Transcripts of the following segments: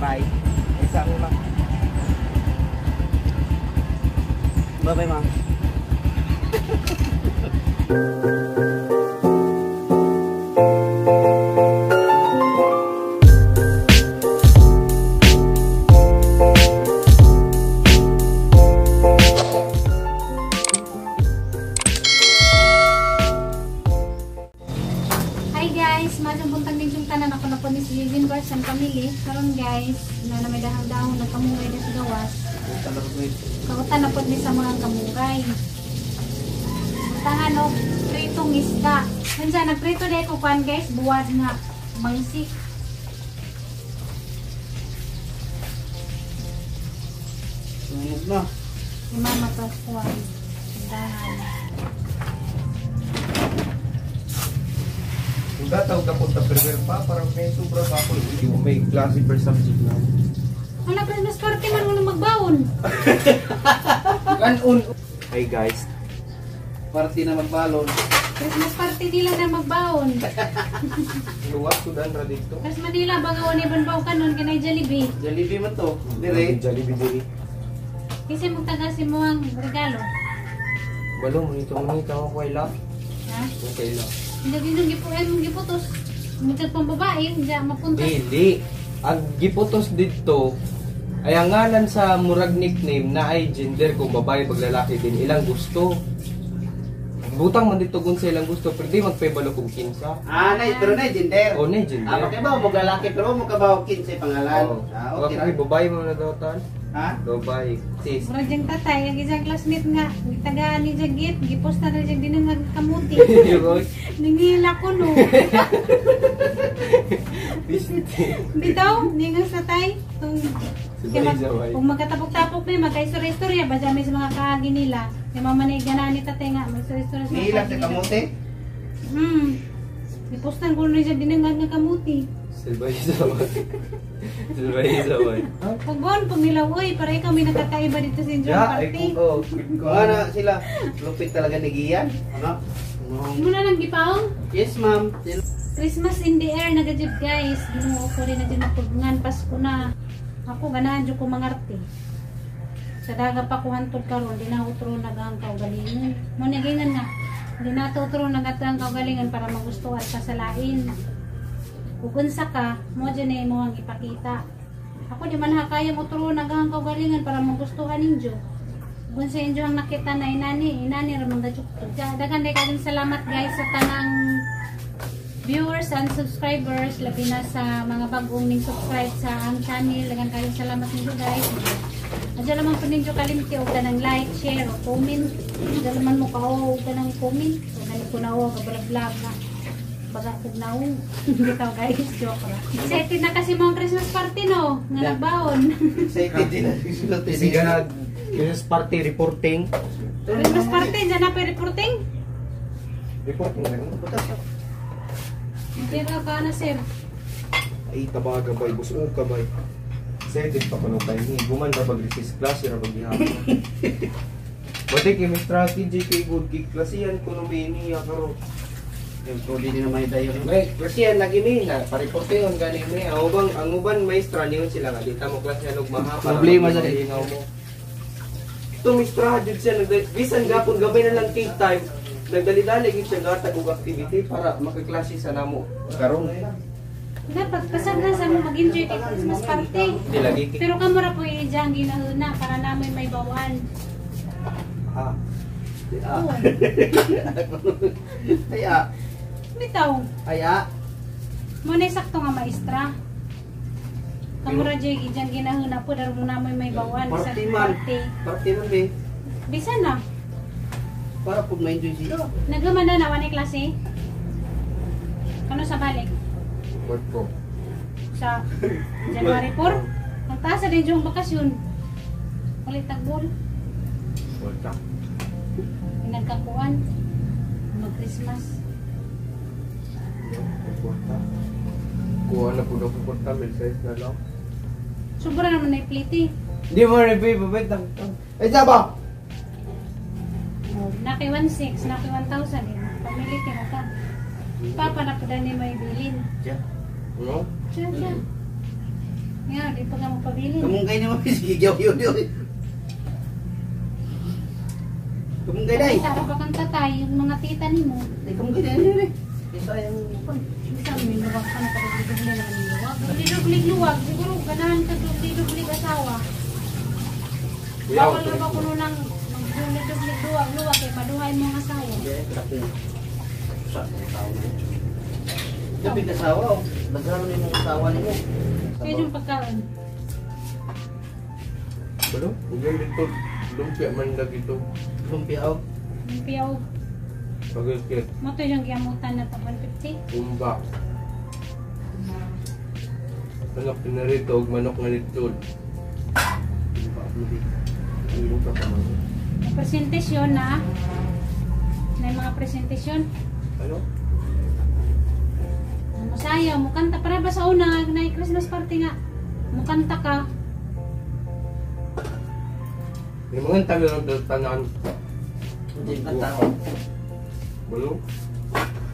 Bye. Isa mo lang. Bye-bye, ma'am. Hi guys, maayong buntag ninyong tanan. Ako na po ni si Eugene Garcia and family. Karon guys, na na may dahang-dahong nagkamungay na sa gawas. Kautan na po ni sa mga kamungay. Tangan og pritong isda. Kansa nagprito dai ko kuan guys, buwad nga mangsi. Sunog na. Ni mama to kuan. Dahan. Kung tawag ako sa prepare pa, parang may sobra pa ako. Hindi mo may klase per subject na. Wala Christmas party man mo magbaon. Kanon! Hey guys. Party na magbalon. Christmas party nila na magbaon. Luwas, sudan ra dito. Kas Manila bagawan ni banbaw kanon kanay Jollibee. Jollibee man to. Dire. Jollibee diri. Kasi mo taga si mo ang regalo. Balo, munito munito ako kay la. Ha? Okay la. Hindi ginong gipuan mong giputos. Mutag pang babae, hindi mapunta. Dili. Ang giputos dito ay ang ngalan sa murag nickname na ay gender kung babae pag lalaki din ilang gusto. Butang man dito kung sa ilang gusto pero di magpebalo kung kinsa. Ah, nay, pero nay gender. O na gender. Ah, makibaw mo lalaki pero mo kabaw 15 pangalan. Oo. Ah, okay. Okay, babae mo na daw tan. Ha? Babae. Sis. Murag diyang tatay, ang isang classmate nga, gitagaan ni Jagit, giposta na diyang dinangag kamuti. Nangihila ko no. Bitaw, ningang sa tatay. Tung, Sabay-sabay. kung magkatapok-tapok na, magka-istorya-istorya, ba dyan may sa mga kaagi nila. Kay mama na ganaan ni tatay nga, mag-istorya-istorya sa mga Nihilak sa kaagi nila. kamote. Gipostan ko na diyang dinangag nga kamuti. Sabay-sabay. Sabay-sabay. Pag bon, pag nilawoy, para ikaw may nakakaiba dito sa enjoy Yeah, ay party. kung oh. Kung ano sila, lupit talaga ni Gian. Ano? Muna lang gipaong. Yes, ma'am. Christmas in the air nagajib guys. Ginoo ko rin na dyan napugngan Pasko na. Ako ganahan jud ko mangarte. Sa daga pa ko hantod karon di na utro naghang kaugalingon. Mo na gingan nga. Di na to utro nagatang kaugalingon para magustuhan ka sa lain. Ug unsa ka, mo dyan na imo ang ipakita. Ako di man ha kaya mo utro naghang kaugalingon para magustuhan ninyo. Kung sa inyo ang nakita na inani, inani ra man gajuk to. Daghan day kayong salamat guys sa tanang viewers and subscribers, labi na sa mga bagong ning subscribe sa ang channel. Daghan kayong salamat ninyo guys. Adyo naman po ninyo kalimti og kanang like, share o comment. Adyo naman mo kao og kanang comment. O kani ko na o kablab na baga kog naong. Bitaw guys, joke ra. Excited na kasi mo ang Christmas party no, nga Yeah. nagbaon. Excited din. Sige na, Christmas party reporting. Christmas party dyan na pa reporting. Reporting lang. Tira ka na sir. Ay, tabaga bay, busog ka bay. Excited pa kuno kay ni. Guman ra bag recess class ra bag gihapon. Bati kay may strategy kay good kay klasihan kuno may niya karon. Yung pwede din naman dayon. May klasihan lagi ni na pareportingon gani ni. Ang uban maestra ningon sila nga di ta mo klasihan og mahapa. Problema sa di. Lingaw mo. Ito maestra jud siya bisan gapon gabay na lang cake time. Nagdali-dali gyud siya gatag og activity para makaklase sa namo karon. Dapat pasagdan sa mo mag-enjoy kay Christmas party. Di lagi kay Pero kamo ra po ijang ginahuna para namoy may bawan. ha. Oo. Ay ah. Bitaw. Ay ah. Mo na sakto nga maestra. Kamo ra jay ijang ginahuna po daro mo namoy may bawan sa Party man. party. Party man be. Bisan na. Para po ma-enjoy sila. Nagaman na nawa ni klase. Kano sa balik? Work ko. Sa January 4? Ang taas sa din yung bakasyon. Ulit tagbol. Work. Nagkakuan. Mag-Christmas. Kwarta. Kuha na po na po kwarta, mil size na lang. Sobra naman na ipliti. Hindi mo rin babe, babait lang. Ay, saba! Oh, naki 1.6, naki 1,000 eh. Pamili ka ka. Papa na po ni may bilin. Yeah. No? Siya, siya. Nga, Di pa ka mapabilin. Kamunggay ni mo sige gyud yun yun. Kamunggay dai. Tara pa kang tatay, yung mga tita ni mo. Ay kamunggay dai dai. Isa yung pan. Isa may luwag ka na pag-dubli naman yung luwag. Dubli-dubli luwag. Siguro ganahan ka dubli-dubli asawa. Bawal na ba kuno ng dubli-dubli luwag luwag kay maduhay mo ang asawa. Sa tao na. Dapat asawa oh. Daghan ni mong asawa nimo. Kaya yung pagkaon. Balo, ugay dito. Lumpia man lagi to. Lumpia oh. Lumpia og Pagkakit. mo to yung giamutan na tag 150. Bumba. Manok pinarito og manok nga litol. Bumba pa man. May presentasyon na. Na yung mga presentasyon. Ano? Musayaw, mukanta. Para ba sa una, na Christmas party nga. Mukanta ka. Yung mga tagal ng tanan. Hindi ka tao. Balo?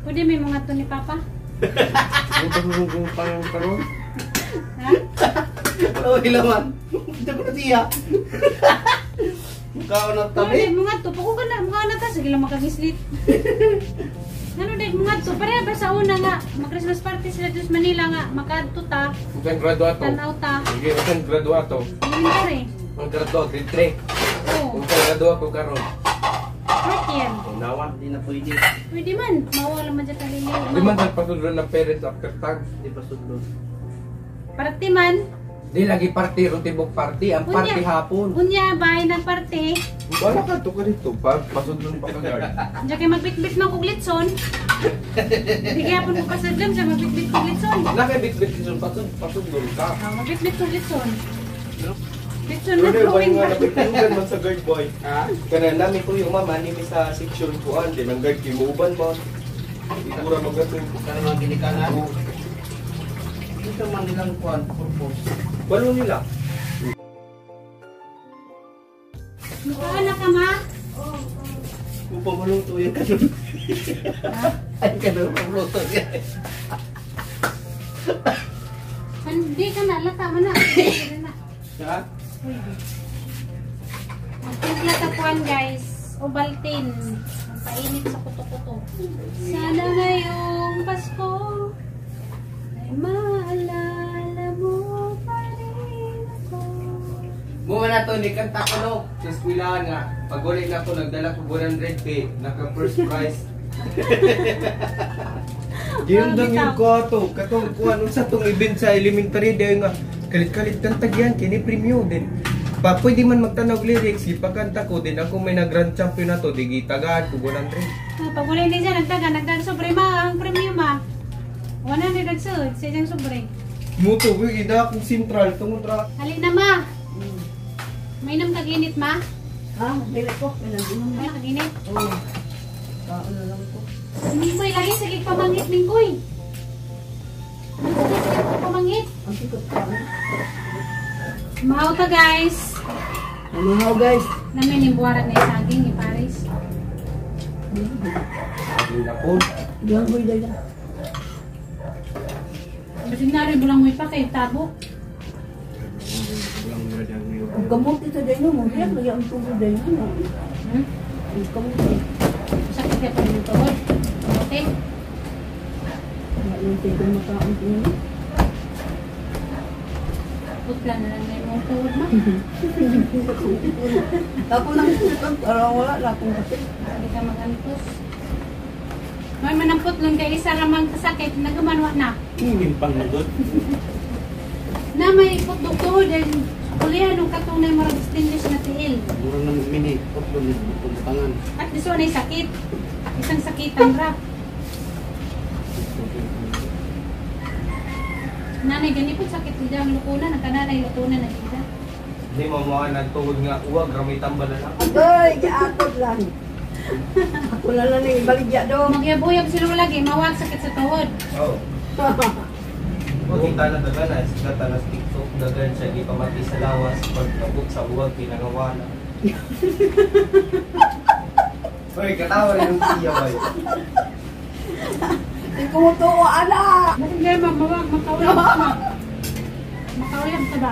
Pwede may mga to ni Papa. Ang pagugugong parang karon. Ha? Oh, ilaman. Hindi ko na siya. Mukha ko na Tabi. tabi. Mga to, pako ka na, mga na ta, sige lang makagislit. Ano din, mga to, pareha ba sa una nga, mag-Christmas party sila dito sa Manila nga, makaadto ta, Usan graduato. tanaw ta, Sige, usan graduato. elementary. Ang graduato, grade 3. Oo, Usan graduato ko karon. fourth year. Unawa. Hindi na pwede. Pwede man, mawala man dyan taliliw. Di man sa pasudlo ng parents after tag. Hindi pa sudlon. Parte man, Di lagi party, ron tibok party. Ang party hapon. Unya, bahay ng parte. Wala ka to ka dito. Pa, pasudlon pa ka guard. Diyan kayo magbitbit ng kuglitson. Hindi kaya po pasadlam siya magbitbit kuglitson. Nakabitbit ka pasud, pasudlon ka. Ah, magbitbit kuglitson. Litson na Pero boy drawing nga ba? napitlugan man sa guard boy. Ha? Kana nami ko yung mama ni mi sa section kuan din ang guard kay muuban mo. Ikura magatong. Kana mga ginikanan. Dito man nilang kuan purpose. Walo nila. Mukhaan na ka ma? Upang maluto yan ka doon. Ay ka doon, maluto yan. Hindi ka na, lata mo na. Pwede na. Ha? Pwede. Magtimpla ta kuan guys. Ovaltine. Ang painit sa kuto-kuto. Sana ngayong Pasko ay maalala mo pa rin ako. Muma na to ni kanta ko no sa eskwelahan nga. Pag uli na ako nagdala ko 100 k, naka first prize. Giyundang yung ko ato, katong kuan unsa tong event sa elementary dayon nga kalit-kalit kanta gyan kini premyo din. Pa pwede man magtanaw og lyrics, gipakanta ko din ako may na grand champion na to, di gitagaan ko 100. Ah, pag wala hindi siya, nagdaga, nagdaga sobre ma, ang premium ma. 100 ang sud, sa isang sobre. Muto, uy, ida akong sentral tungod ra. Halina ma. Mainom kaginit ma. Ha? Dili ko. May nandinom na. Mainom kaginit. Oo. Kaon na lang ko. Mingkoy lagi sige pamangit Mingkoy. Sige sige pamangit. Ang sikot ka. Mahaw ta guys. Ano guys? Namin yung buwaran na isaging ni Paris. Ako, Diyan ko dala. Basin na rin bulangoy pa kay tabo. Ang kamuti sa dino mo, diyan lagi ang tubo dino no. Hmm? Ang kamuti. Sakit kaya pa rin tuhod. Okay. Wala yung tigong makaon tingin. Putla na lang na yung tuhod ma. Ako lang sikot para wala na akong kape. Hindi ka magantos. May manampot lang kay isa ramang kasakit, nagamanwa na. Pimpang na doon. Na may putdok tuhod din. Kulihan nung katunay mo stainless na tiil. Mura na mini, putlon ni putang. At this one ay sakit. Isang sakitan ra. Nanay, gani po sakit nila ang lukunan. Ang kananay lukunan na nila. Di mo mo nagtuod nga uwag ramay tambal na lang. Agay, giatod lang. Ako na lang ning ibaligya do. Magyabuyab sila lagi, mawag sakit sa tuhod. Oo. Huwag na dagan na sila tanas TikTok dagan siya di pamati sa lawas pag nabot sa uwag pinangawana. Hoy, katawa rin yung tiya bay. Di ko mo tuo ala. Hindi, mawag, makawag. Makauyab ka ba?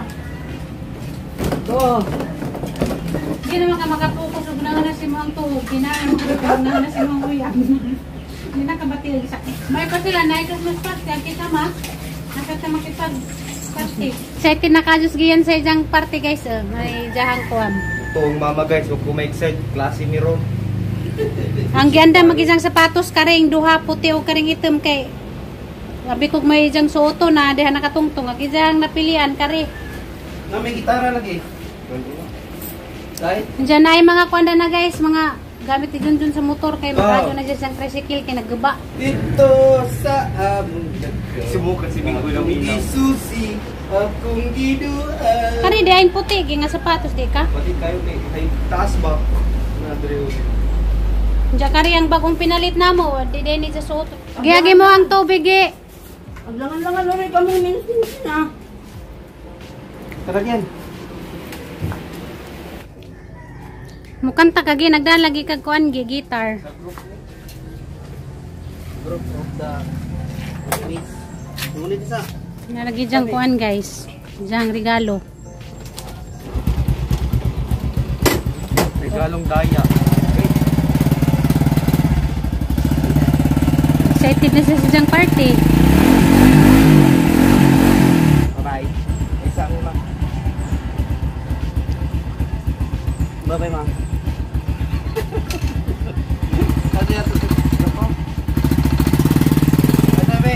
To. Hindi naman ka makapokus ug na na si mo ang tuhog. Ginahan na na si mo ang uyab. Hindi na kabatil. May pa sila na Christmas party. Ang kita ma. Nakita makipag party. Excited na kajus giyan sa ijang party guys. Oh. May jahang kuan. Ito ang mama guys, huwag ko ma-excite. Klase ni Rom. Ang gianda magisang sapatos karing duha puti o karing itim kay abi kog may ijang suoto na diha nakatungtong ang ijang napilian kari. Na may gitara lagi. Dahil Diyan na ay mga kuan na guys, mga gamit ni Junjun sa motor kay makadyo na dyan siyang tricycle kay nagguba. dito sa among dagko. Sumukat si Minggo ng ilaw. Isusi akong giduan. Kari di ay puti gi nga sapatos di ka. Pati kayo kay taas ba? Na Andreo. Diyan kari ang bagong pinalit namo, di din ni sa suot. Giagi mo ang tubig gi. Aglangan-langan oray kami minutes na. Tara yan. Mukanta ka gi nagdala gi kag kuan gi guitar. Sa group ni. Group of the Miss. Ngunit isa. Nalagi diyang kuan guys. Diyang regalo. Regalong daya. Excited na siya sa diyang party. Bye-bye. Isa mo ma. Bye-bye ma. Ano yan? Ako? Ano be?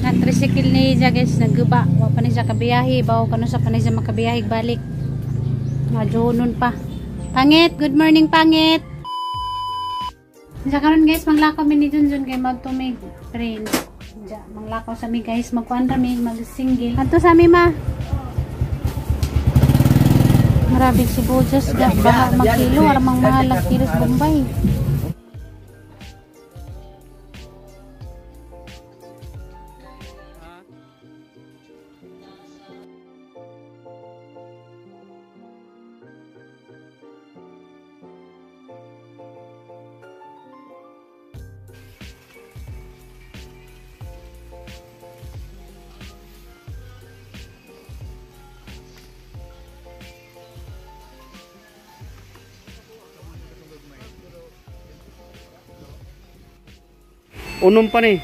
Na tricycle ni siya guys nagguba. Wa pa ni siya kabiyahe, bawo kanu sa pa ni siya makabiyahe balik. Majunon pa. Pangit, good morning pangit. Sa karon guys, manglakaw mi ni Junjun kay magtumig train. Diya, manglakaw sa mi guys, magkuan ra mi, mag-single. Adto sa mi ma. Grabe si Bojas, ga baha magkilo, aramang mahal ang kilo sa Bombay. Unom pa ni.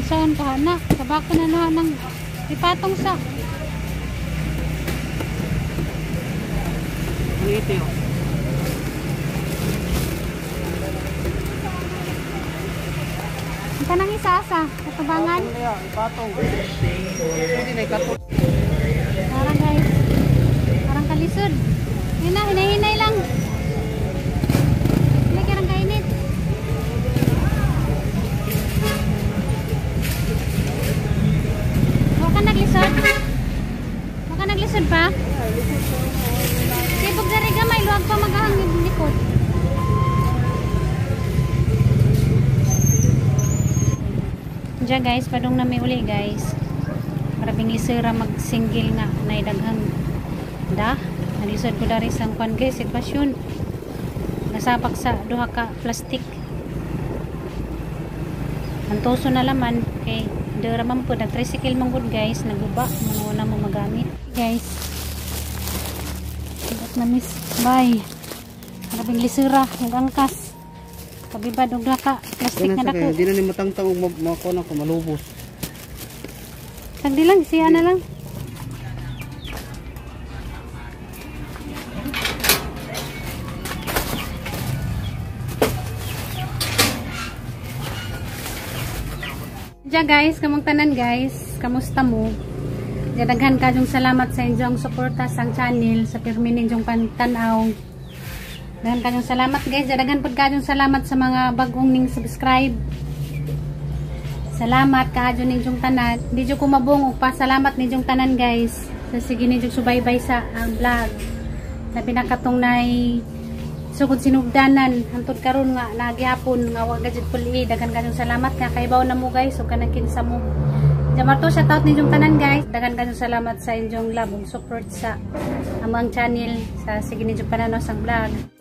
Saan ka na? Tabako na na ng ipatong sa. Ano ito yun? Ang kanang isa asa, katubangan. Ipatong. Pwede na ikatong. Parang guys, parang kalisod. Yun na, hinay-hinay lang. Hindi karang kainit. Huwag ka naglisod. Huwag ka naglisod pa. Sibog na rin gamay, luwag pa maghahangin likod. Diya guys, padung na may uli guys. Grabing lisira mag-single nga naidaghang da. Nalisod ko dari sa kwan guys, sitwasyon. Nasapak sa duha ka plastic. Antoso na laman kay dira man po nag-tricycle man gud guys, naguba mo na mo magamit. Guys. Dapat na miss. Bye. Grabing lisira, nagangkas. Kabibad og duha ka plastic nga dako. Di na ni matangtang og makuha na ko malubos. Tagdi lang, siya na lang. Diya guys, kamong tanan guys, kamusta mo? Diya daghan kayong salamat sa inyong suporta sa channel, sa pirmi ninyong pantanaw. Daghan kayong salamat guys, diya daghan pud kayong salamat sa mga bagong ning subscribe. Salamat kaadyo ninyong tanan. Di jud ko mabungog pasalamat ninyong tanan guys. Sa sige ninyong subaybay sa ang vlog. Labi na katong nay sugod sinugdanan hantod karon nga nagihapon nga wa gajud puli. Daghan kayong salamat nga kaibaw na mo guys ug kanang kinsa mo. Jamarto shout out ninyong tanan guys. Daghan kayong salamat sa inyong love ug support sa among channel sa sige ninyong pananaw sa vlog.